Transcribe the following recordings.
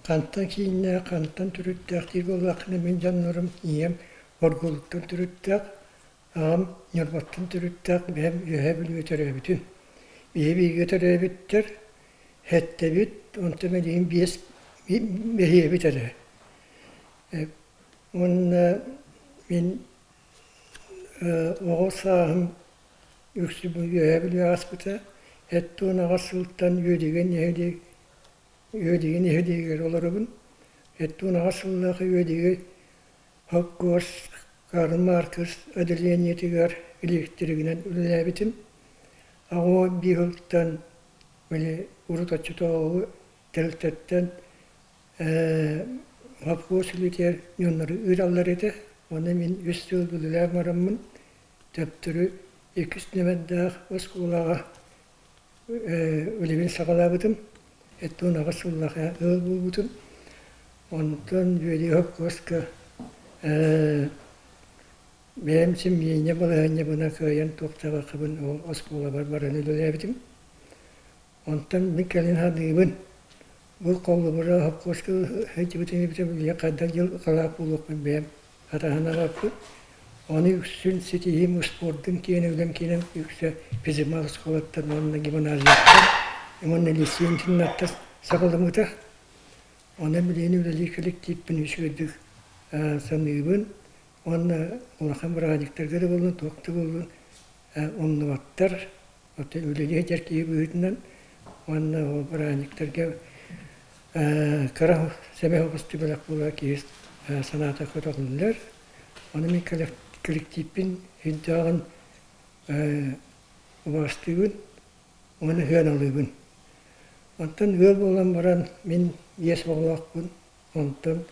Хантан кииннээх, хантан төрүттээх диир буоллаххына, мин дьоннорум ийэм Оргулуттан төрүттээх, аҕам Ньурбаттан төрүттээх, бэйэм Үөһээ Бүлүүгэ төрөөбүтүм. Биһи бииргэ төрөөбүттэр, сэттэбит, онтон билигин биэс бэһиэбит эрэ. Уонна мин оҕо сааһым үксү бу Үөһээ Бүлүү ааспыта. 78 сылтан Үөдүгэн нэһилиэк Үөдүгэн нэһилиэгэр олоробун. 78 сыллаах Үөдүгэй холкуос Карл Маркс отделениетыгар электригинэн үлэлээбитим. 85 сылтан били урут оччотооҕу тэрилтэттэн холкуос үлэтигэр дьоннору ыыталлар этэ. Онно мин үс сыл үлэлээн бараммын төптөрү иккис нүөмэрдээх оскуолаҕа үлэбин саҕалаабытым. 78 сыллаах ыал буолбутум. Онтон Үөдүйэ холкуоска бэйэм симмиэнньэ балаһыанньабына кыайан туохтаабаккабын ол оскуолабар баран үлэлээбитим. Онтон мин кэлин саныыбын, бу холобура холкуоска сылдьыбытым эбитэ билигин хайдах дьылҕалаах буолуохпун бэйэм хатаһан аҕалбыт. Ону үксүн ситиһиим успуордун киэнэ үлэм киэнэ үксэ физмат оскуолаттан уонна гимназияттан уонна лицей интернаттан саҕаламмыта. Онон билигин үлэлиир коллективпин үчүгэйдик саныыбын уонна улахан бырааһынньыктарга да буоллун, туох да буоллун умнубаттар. Оттон үлэлии сылдьар киһи быһыытынан уонна ол бырааһынньыктарга кыра сэмэй оҕустуу бэлэх буолар киһи санаата көтөҕүллэр. Ону мин коллективпин өйдөөҕүн убаастыыбын уонна сыаналыыбын. Онтон ыал буолан баран мин биэс оҕолоохпун, онтон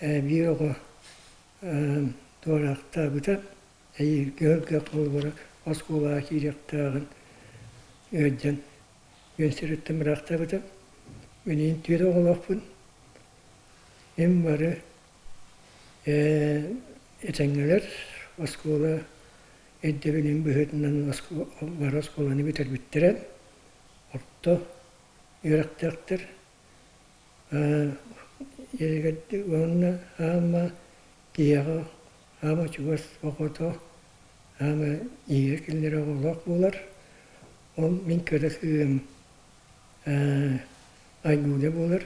биир оҕо туораахтаабыта. Эйиги холобура оскуолаҕа киириэхтээҕин ыалдьан үөн сириттэн быраахтаабыта. Билигин түөрт оҕолоохпун. Мин бары этэҥҥэлэр оскуола ирдэбилин быһыытынан бары оскуоланы бүтэрбиттэрэ. Орто үөрэхтээхтэр. Уонна аама киһиэхэ Аама чугас оҕото, аама ийэ кинилэр оҕолоох буолар. Ол мин кыра кыыһым Айгуля буолар.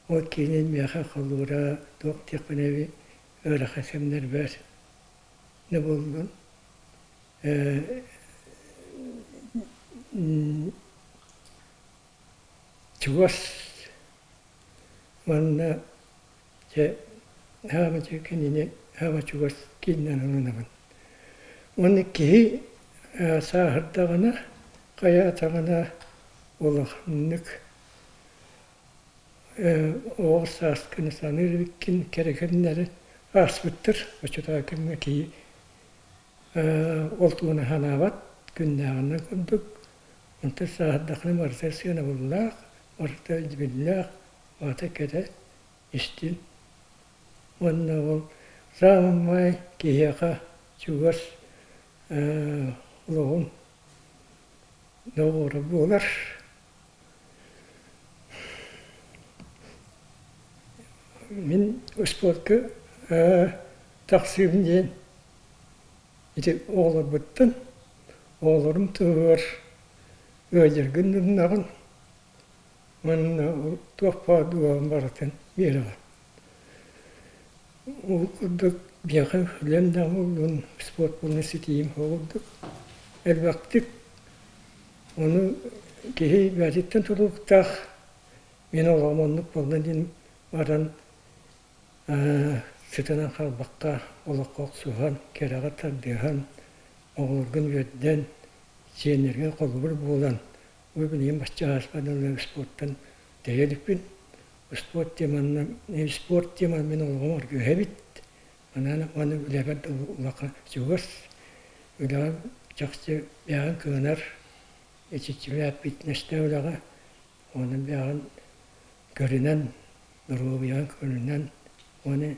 Ол кини миэхэ холуура туох диэхпинэ ыарахан кэмнэрбэр да буоллун чугас уонна Дьэ, хаама кинини хаама чугас кииннэн ылынабын. Уонна киһи сааһырдаҕына, хайаатаҕына улаханнык оҕо сааскыны саныыр эбиккин, кэрэ кэмнэри ааспыттар. Оччотооҕу кэмҥэ киһи ол тугун санаабат, күннээҕинэн курдук. Онтон сааһырдаххына барыта сыанабыллаах, барыта өйдөбүллээх, барыта кэрэ истин уонна ол саамай киһиэхэ чугас олоҕун доҕоро буолар. Мин успуорка тахсыым диэн ити оҕолорбуттан оҕолорум туһугар ыалдьаргын гыннаҕын Уонна туох баар дууһам барытын биэрэҕин. Ол курдук биһиэхэ үлэм да буоллун, спорт буоллун ситиһиим курдук элбэхтик ону киһи бэйэтиттэн тутулуктаах мин олоҕум оннук буолла диэн баран сытынан хаалбакка олоххо охсуһан, кэрэҕэ тардыһан, оҕолоргун үөрдэн, сиэннэргэ холобур буолан Бу билигин бачча ааспат дылы спорттан тэйэ иликпин. Спорт теманан спорт теман мин олоҕум аргыһа эбит. Анаан уонна үлэбэр да улахан чугас. Үлэҕэ чахчы бэйэҕин кыанар, ичиччилээх фитнестээх үлэҕэ уонна бэйэҕин көрүнэн, доруобуйаҕын көрүнэн уонна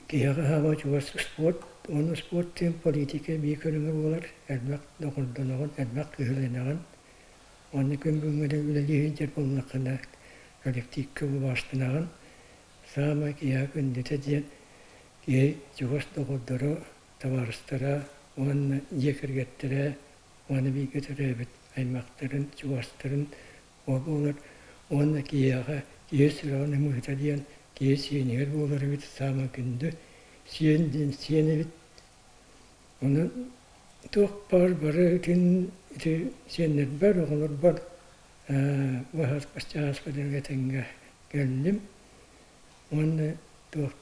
Киһиэхэ саамай чугас спорт уонна спорт диэн политика биир көрүҥэ буолар, элбэх доҕордоноҕун, элбэх кыһалынаҕын. Уонна күн бүгүҥҥэ үлэлии сылдьар буоллаххына, коллективка убаастанаҕын. Саамай киһиэхэ күндүтэ диэн киһи чугас доҕордоро, табаарыстара уонна дьиэ кэргэттэрэ уонна бииргэ төрөөбүт аймахтарын, чугастарын ол буолар. Уонна киһиэхэ киһи сүрэҕин ымыыта диэн киһи сиэнигэр буолар эбит саамай күндү. Сиэн диэн сиэн эбит. Ону туох баар бары итин ити сиэннэрбэр, оҕолорбор баһаас этэҥҥэ кэллим. Уонна туох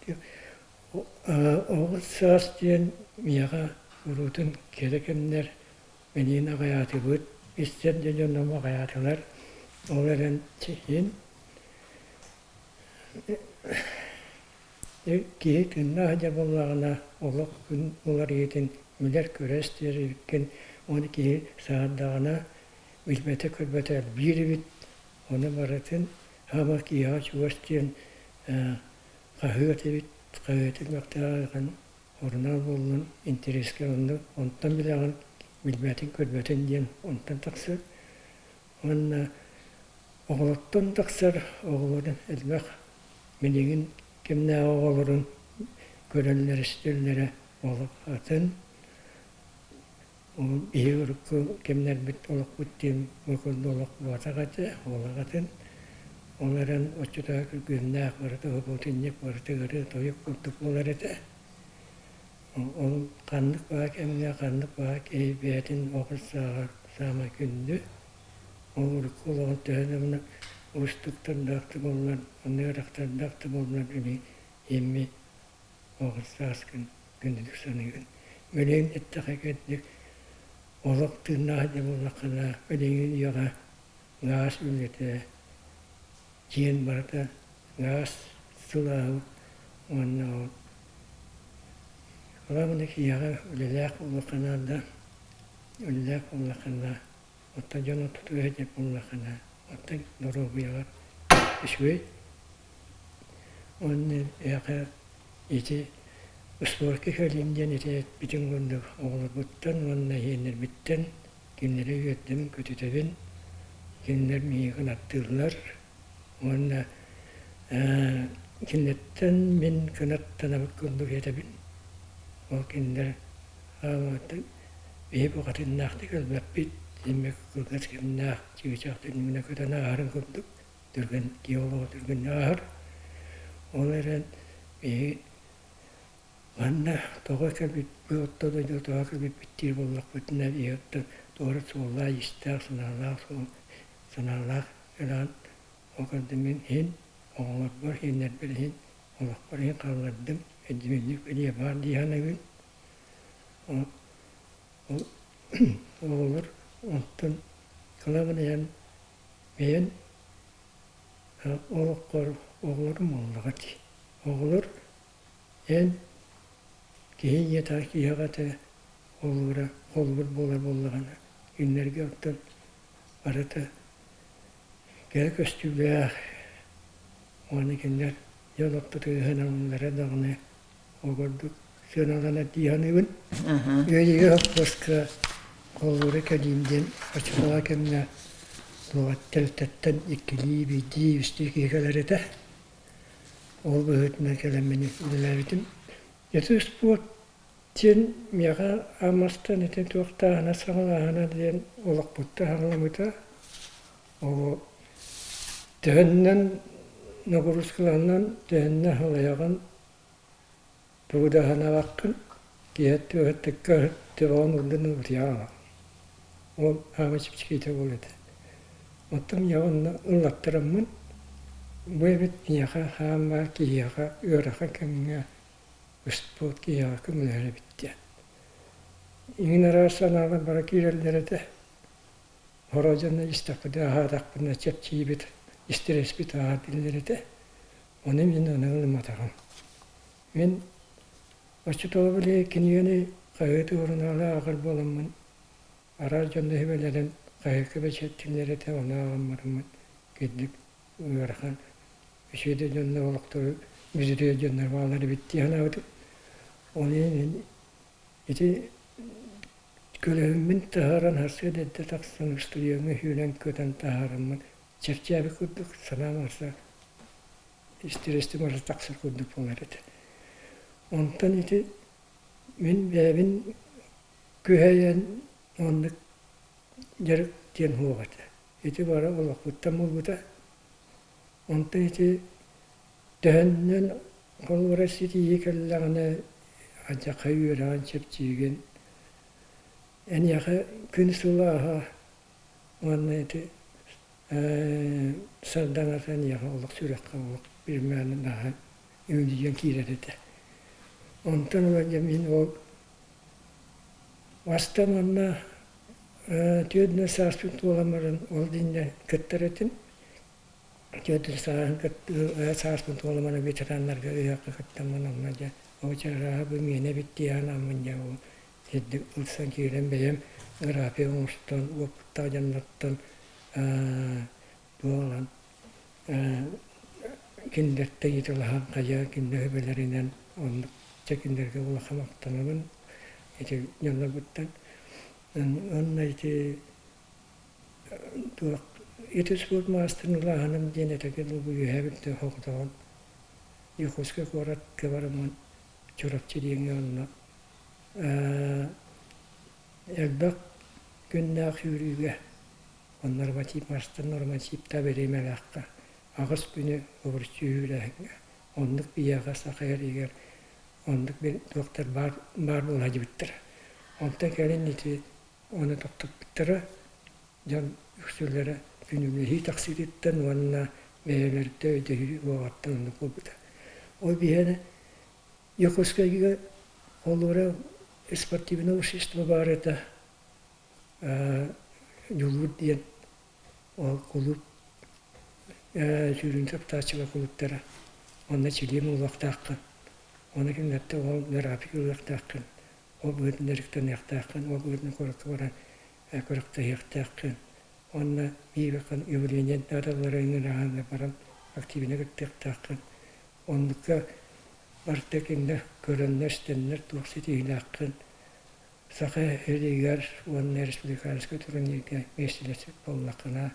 оҕо саас диэн миэхэ куруутун кэрэ кэмнэр Миигин аҕыйаатыбыт, истэр да дьонум аҕыйаатылар. Ол эрэн син киһи тыыннаах дьэ буоллаҕына олох күн уларыйыытын билэр-көрөр истэр эбиккин. Уонна киһи сааһырдаҕына билбэтэ-көрбөтө элбиир эбит. Ону барытын хаама киһиэхэ чугас диэн хаһыат эбит. Хаһыаты мөхтөөх Сурунаал буоллун, интэриэскэ оннук, онтон билэҕин, билбэтин, көрбөтүн диэн онтон тахсар. Уонна оҕолортон тахсар оҕолорун элбэх билигин кэмнээҕи оҕолорун көрөллөр-истэллэрэ олох атын. Ол биһиги урукку кэмнэрбит олохпут диэн бу курдук олох буотах этэ, олох атын. Ол эрэн оччотооҕу күргүөмнээх барыта уһугутунньук, барыта ырыа-тойук курдук буолар этэ. Ол ханнык баҕа кэмҥэ, ханнык баҕа киһи бэйэтин оҕо сааҕар саамай күндү. Ол урукку олоҕун төһө да уустуктардаах да буоллар, онно ыарахаттардаах да буоллар, били эмми оҕо сааскын күндүтүк саныыгын. Билигин эттэххэ кэрдик олох тыыннаах дьэ буоллаххына, билигин үйэҕэ гаас үлэтэ, дьиэн барыта гаас сылааһы уонна ол главное киһиэхэ үлэлээх буолуохха наада, үлэлээх буоллаххына, оттон дьон ортотугар сылдьар буоллаххына, оттон доруобуйаҕар үчүгэй. Уонна эһиэхэ ити успуорка кэлиим диэн ити эппитим курдук оҕолорбуттан уонна иһиэннэрбиттэн кинилэри үөрдэбин, көтүтэбин. Кинилэр миигин аттыыллар уонна кинилэртэн мин кынаттанабыт курдук этэбин. Ол кинилэр биһи букатыннаахтык өлбөппүт, диммик кылгас кэмнээх чыычаах түннүгүнэ көтөн ааһарын курдук түргэн киһи олоҕо түргэнник ааһар. Ол эрэн биһиги манна тоҕо кэлбит орто дойдуга тоҕо кэлбиппит диир буоллахпытына биһиги оттон туора суоллаах-иистээх, санаалаах суол санаалаах ылан ол курдук мин иһин оҕолорбор иһиннэрбэр иһин олохпор иһин хааллардым өйдөбүнньүк бэлиэ баар дии саныыбын. Ол оҕолор онтон кылабыныйан Бэйэм олоххор оҕолорум буоллаҕа дии. Оҕолор эн киһи ийэтэ киһиэхэ этэ холобура холобур буолар буоллаҕына кинилэргэ оттон барыта кэрэ көстүүлээх уонна кинилэр дьон ортотугар ыһыналлара даҕаны Ол курдук сыаналанар дии саныыбын. Үөдүйэ сопхуоска холобура кэлиим диэн оччотооҕу кэмҥэ туох тэрилтэттэн иккилии, биирдии, үстүү киһи кэлэр этэ. Ол быһыытынан кэлэммин үлэлээбитим. Ити спорт диэн миэхэ аамастан ити туохтааһына саҕалааһына диэн олохпуттан саҕаламмыта. Ол төһөннөн нагрузкаланан, төһөннөн халайаҕын Тугу да санаабаккын, киэһэ түөһэттиккэ төбөҕүн урдун утуйаҕын аҕал. Ол аама чэпчэкитэ буолуо этэ. Оттон ийэҕэ онно ыллаттараммын, бу эбит миэхэ хаама киһиэхэ ыарахан кэмҥэ спорт киһиэхэ көмөлөһөр эбит диэн. Иҥин араас санаалар бара киирэллэр этэ. Хоро дьоно истэхпитинэ, аһаатахпына чэпчиибит, истирэспит ааһар дииллэр этэ. Ону мин аны ылымматаҕым. Мин оччотооҕу били кинигэни хаһыаты сурунаалы ааҕар буоламмын, араас дьонно сүбэлэрин хаһыакка бэчээттииллэр этэ, ону ааҕан бараммын кырдьык ыарахан, үчүгэй да дьоннор олохтору бүдүрүйэр дьоннор бааллар эбит дии санаабытым. Ол иһин мин ити Көлөһүммүн таһааран сарсыарда эрдэ тахсан устудьуоҥҥа сүүрэн-көтөн таһаараммын чэпчээбит курдук санаам барса истирэстим барса тахсар курдук буолар этэ. Онтон ити мин бэйэбин күһэйэн оннук дьарык диэн суох этэ. Ити бары олохпуттан буолбута. Онтон ити төһөннөн холобура ситиһии кэллэҕинэ алдьархай үөрэҕин чэпчиигин эйиэхэ күн сылааһа уонна ити сардаҥата эйиэхэ олох сүрэххэ олох биирмээн наһаа үҥүлүйэн киирэр этэ. Онтон ыла дьэ мин ол бастаан уонна 40 сааспын туолан баран ол иннинэ кыттар этим. 40 сааһын сааспын туолан баран ветераннарга ыһыахха кыттаммын онно дьэ очарааһа бу миэнэ эбит дии санааммын дьэ ол сирдик ылсан киирэн бэйэм график оҥостон уопуттаах дьоннортон буолан кинилэртэн ыйыталаһан хайа кинилэр сүбэлэринэн оннук дьэ кинилэргэ улахан махтанабын ити дьоннорбуттан уонна ити туох ити спорт маастарын улааһыным диэн этэргэ дылы үөһээ Бүлтэ Якутскай куоратка бараммын Чурапчы диэҥҥэ онно элбэх күннээх сүүрүүгэ норматив мастан нормативтаах бириэмэлээххэ аҕыс күнү обуруччу сүүрээһиҥҥэ оннук биһиэхэ саха сиригэр оннук туохтар баар баар буола сылдьыбыттара. Онтон кэлин ити ону тохтоппуттара дьон үксүлэрэ күнүүлэһии тахсыытыттан уонна бэйэлэриттэн өйдөһүү уоҕуттан оннук буолбута. Ол биһиэнэ Якутскайга холура спортивное общество баар этэ Дьулуур диэн ол кулууп сүүрүн таптааччылар кулууптара онно чилиэн буолуохтааххын ону кинилэртэн ол график ылыахтааххын ол быһыытынан дьарыктаныахтааххын ол быһыытынан куоракка баран күрэхтэһиэхтээххин уонна биир явление наадалара ыҥыраһан баран активно кыттыахтааххын оннукка барыта кинилэр көрөннөр-истэннэр туох ситиһиилээххин Саха сиригэр уонна республиканскай турнирга миэстэлэспит буоллаххына,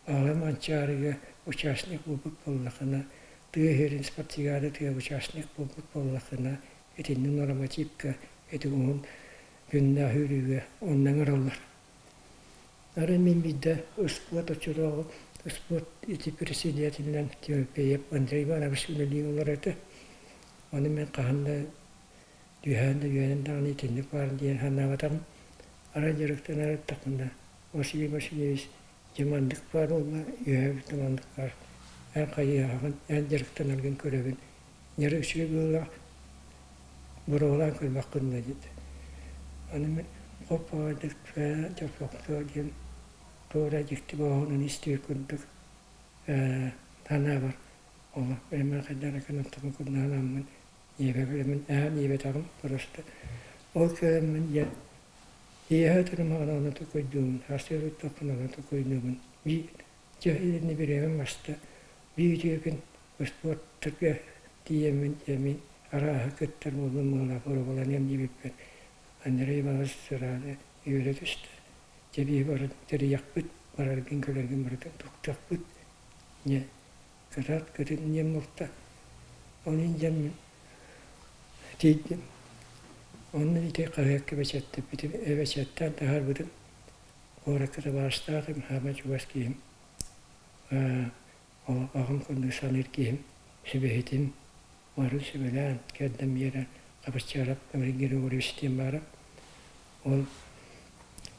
Аҕа Манчаарыга участник буолбут буоллаххына, тыа сирин спартакиадатыгар участник буолбут буоллаххына, итинник нормативка ити уһун күннээх үүрүүгэ онно ыҥыраллар. Арай мин биирдэ спорт оччотооҕу спорт ити председателинэн Тимофеев Андрей Иванович үлэлии олорор этэ. Ону мин хаһан да Түһээн да үөрэн даҕаны итинник баар диэн санаабатаҕым. Арай дьарыктанар аттахпына Василий Васильевич дьэ маннык баар уонна үөһээбит да маннык баар. Эн хайыһаҕын, эн дьарыктанаргын көрөбүн. Дьарык үчүгэй быһыылаах, боруобалаан көрбөххүн да диэтэ. Аны мин хоп-хоойдук дьоппохтоо диэн туора дьикти бооһунан истибит курдук санаабар олох бэйэм хайдах эрэ гынан курдук санааммын Ийэбэбин эһэм ийэбэтэҕим просто ол кэлэммин дьэ ийэһэ өтөрүм аҕана токойдуубун сарсыарда ыттахпына аны токойдуубун биир дьэ итиннэ бириэмэм аста биир үтүө күн спортарга тиийэммин дьэ мин арааһы кыттар буоллум быһыылаах боруобаланыам диэбиппэр Андрей Иванович сырааны үөрэ түстэ дьэ биһи бары тэрийэхпит бараргын кэлэргин барытын туттахпыт дьэ Кытаат кытын диэн буолта. Ол иһин дьэ тиийдим. Онно ити хаһыакка бэчээттэппитим, бэчээттээн таһаарбытым. Куоракка табаарыстаах хаама чугас киһим, аҕам курдук саныыр киһим, сүбэһитим, бары сүбэлээн, кэрдэн биэрэн Хабысчаарап Гаврил Григорьевич диэн баара. Ол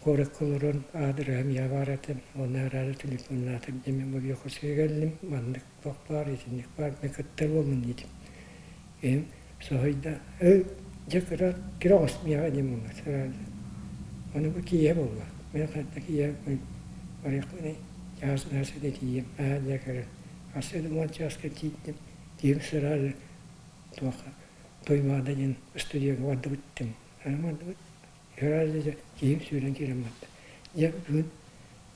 куоракка олорон аадырыһым я баар этим, уонна араары телефоннаатым дьэ мин бу Якутскайга кэллим, маннык туох баар, итинник баар, мин кыттар буоллум диэтим. Киһим соһуйда, эй, дьэ кыра кыра оҕус миэхэ диэн буолла сразу. Ону бу киэһэ буолла. Мин ханна киэһэ барыахпыный, чаас сарсыарда тиийиэм, аа дьэ кэлэн. Сарсыарда уон чааска тиийдим, киһим сразу туохха Туймаада диэн студияга бардыбыт Барбыт. Сразу киһим сүүрэн киирэн барда. Дьэ бүгүн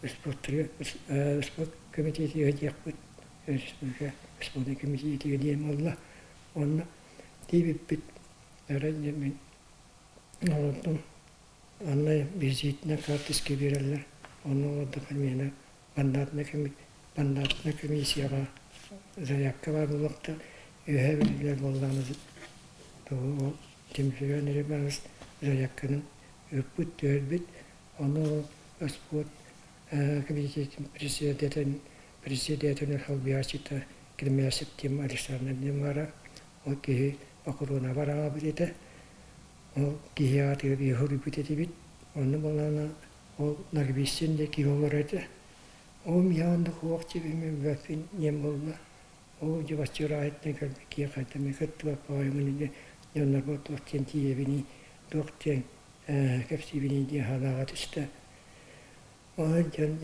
спорттарга спорт комитетыгар диэхпит республика спорт комитетыгар диэн буолла. Онно тиийбиппит арай дьэ мин олордум. Онно визитнэй карточка биэрэллэр. Онно олордоххо миэнэ мандатнай комиссияҕа заявка баар буолуохтаах. Үөһээ Бүлүүлэр буоллаҕына тугу Тимирбээн Иванович заявканы ыыппыт, түһэрбит. Ону спорт комитетин председателин председателин солбуйааччыта Кремлясов Тим Александровна баара. Ол киһи охоруонабар аҕабыт этэ. Ол киһи аатыгар биһи суруйбут этибит. Онно буоллаҕына ол Нарвистин диэн киһи олорор этэ. Ол миэхэ оннук уох дьиэбин билбэппин диэн буолла. Ол дьэ бачча ыраахыттан кэлбит киһи хайдах эмэ кыттыбат баҕайыбын ини дьоннорбор туох диэн тиийэбиний, туох диэн кэпсиибиний диэн санааҕа түстэ. Ол дьон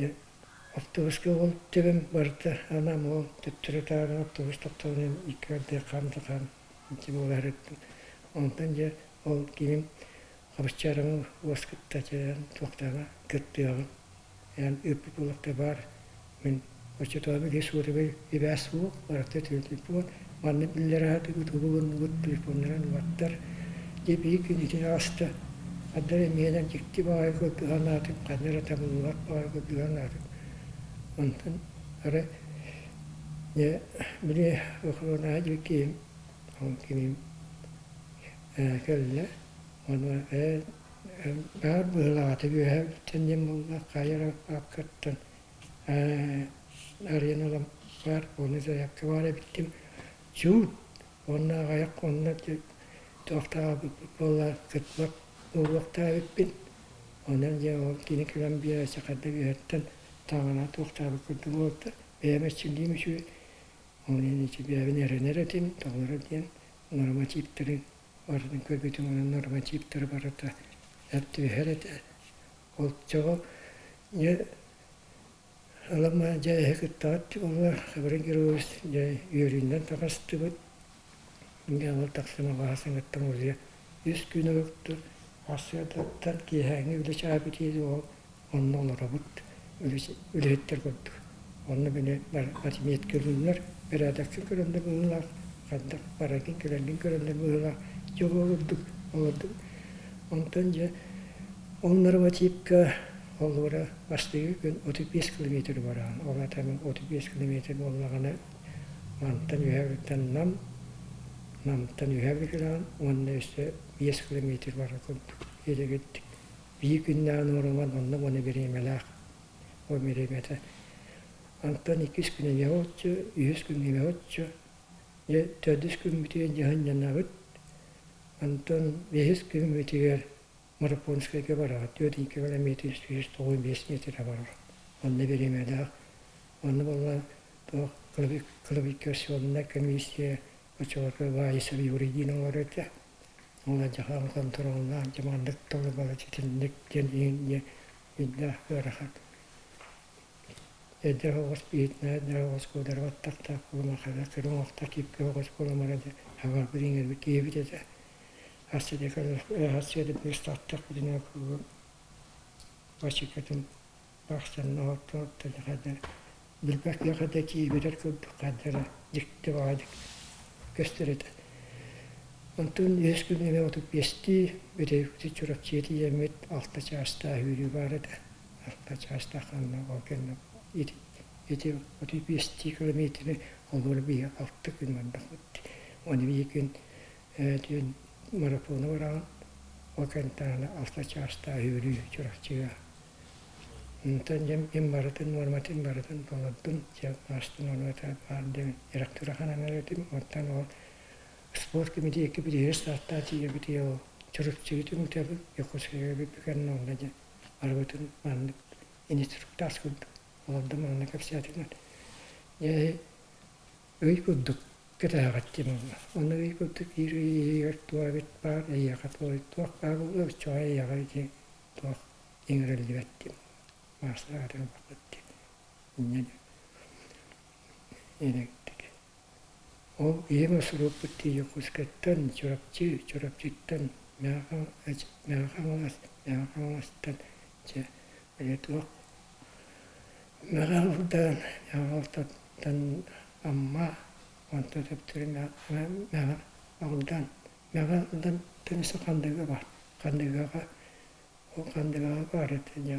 автобуска ол төбөм барыта анаам ол төттөрү-таары автобус тохтоон икки ардыгар хаам да хаам ити буолар Онтон дьэ ол киһим хабысчаараҥы уос кытта дьэ туохтааҕа кыттыаҕын эн ыыппыт буолуохта баар мин оччотооҕу биир суотабай сибээс суох барыта телефон манна биллэр аатыгыт угулуннугут телефоннарын угаттар дьэ биир күн итини ааста ханна эрэ миэнэн дьикти баҕайы кыргыһан аатым ханна эрэ табыллыбат баҕайы кыргыһан аатым онтон арай дьэ били охрана диир киһим ол кимим кэллэ ону ээ баар быһыылаах үөһээ бүттэн диэн буолла хайа эрэ паапкаттан арыйан ылан баар уонна заявка баар эбиттим чуут уонна аҕыйах уонна туохтаабыппыт буолла кытбат буолуохтаах эбиппин онон дьэ ол кини кэлэн биэрээччи хайдах үөһэттэн таҥара туохтаабыт курдук буолта бэйэм эрчиллиим үчүгэй ол иһин ити бэйэбин эрэнэр этим тоҕо диэн нормативтары барытын көрбүтүм онон нормативтары барыта эт түһэр этэ оччоҕо дьэ Ылама дьэ эһи кыттаҕыт буолла Хабырын Георгиевич дьэ үөрүүнэн таҕыстыбыт дьэ ол тахсан алҕаһа саҥаттан улуйа үс күн уһукту сарсыардаттан киэһээҥҥи үлэ чаабыт ол онно олоробут үлэһиттэр курдук онно били отметка ылыннар бэрээдэккин көрөннөр быһыылаах хайдах бараргын кэлэргин көрөннөр быһыылаах дьэ ол курдук олордубут онтон дьэ ол нормативка холобура бастакы күн 35 километр бараҕын ол аата 35 километр буоллаҕына мантан үөһээ Нам Намтан үөһээ Бүлүүҕэ уонна өссө 5 километр барар курдук илигиттик биир күннээх нуоруман онно уонна бириэмэлээх ол бириэмэтэ онтон иккис күн эмиэ оччо үһүс күн эмиэ оччо дьэ төрдүс күммүтүгэр дьаһанньанабыт онтон бэһис күммүтүгэр Марафонскайга бараҕыт түөрт километр 195 метрэ барар онно бириэмэлээх онно буолла туох квалификационнай комиссия оччолорго Ваисов Юрий диэн оҥорор этэ Ол дьаһаан хонтуруоллаан дьэ маннык тылы итинник диэн иһин диэн биллээх ыарахан. Эдэр оҕус биһитинэ эдэр оҕус куударбаттахтаах кулумахара кыра уҥуохтаах кипкэ оҕус кулумара дьэ хаҥарбыт иҥэрбит киһибит этэ. Хас сиэдэ быстахтахпытына бачыкатын Бахсан оһохтоохтон хайдах билбэт киһиэхэ да киирбитэр курдук хайдах дьикти баҕайытык көстөр этэ. Онтон үһүс күн эмиэ 35-тии бүтэйбити Чурапчыга тиийэммит алта чаастаах үүрүү баар этэ. Алта чаастаах ханна ол кэннэ ити ити 35-тии километры холуор биһиги алта күн барбаппыт. Уонна биир күн түүн марафону бараҕын ол кэнниттэн алта чаастаах үүрүү Чурапчыга Онтон дьэ мин барытын нуорматын барытын толордум, дьэ маастан нуормата баар диэн директорахан этим. Оттон ол спорт кэмитиэккэ билиһи сааттаа тиийэбит ол Чурапчыга түмүтэбит, Якутскайга бүкэннэ онно дьэ барыбытын маннык инструктаж курдук олордум онно кэпсээтилэр. Дьэ ый курдук кэтэһэҕит диэн буолла. Онно ый курдук биир ый иһигэр туох эбит баар эйиэхэ туох баар буолла оччоҕо эйиэхэ ити туох иҥэриллибэт диэн маастар ылбаппыт диэн инньэ диэн Ол ийэм суруйбут дии Якутскайтан Чурапчы, Чурапчыттан Мэҥэ Хаҥалас, Мэҥэ Хаҥаластан дьэ били туох Мэҥэ Алдан, Мэҥэ Алтантан Амма, онтон төптөрү Мэҥэ Алдан, Мэҥэ Алдан өссө Хандыга бар. Хандыгаҕа Ол хандыгаҕа баар этэ дьэ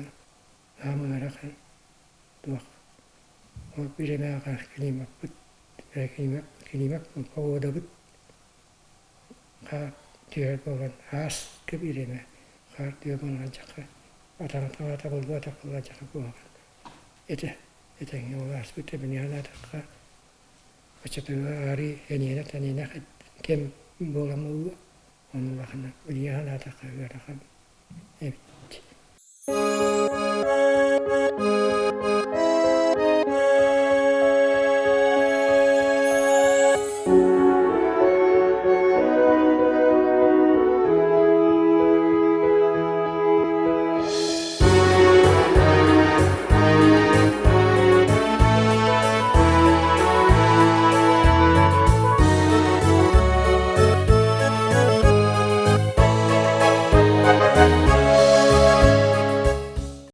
аам ыарахан туох ол бириэмэҕэ климаппыт климат погодабыт хаар түһэр буолан ааскы бириэмэ хаар түһэр буолан алдьархай атаҕын хаата буолбатах буолла куһаҕан этэ этэҥҥэ ол ааспыт эбини санаатахха оччотугар арыы эниэнэ-тэниэнэ кэм буолан буолуо ону улаханнык билиэ санаатахха ыарахан эбит.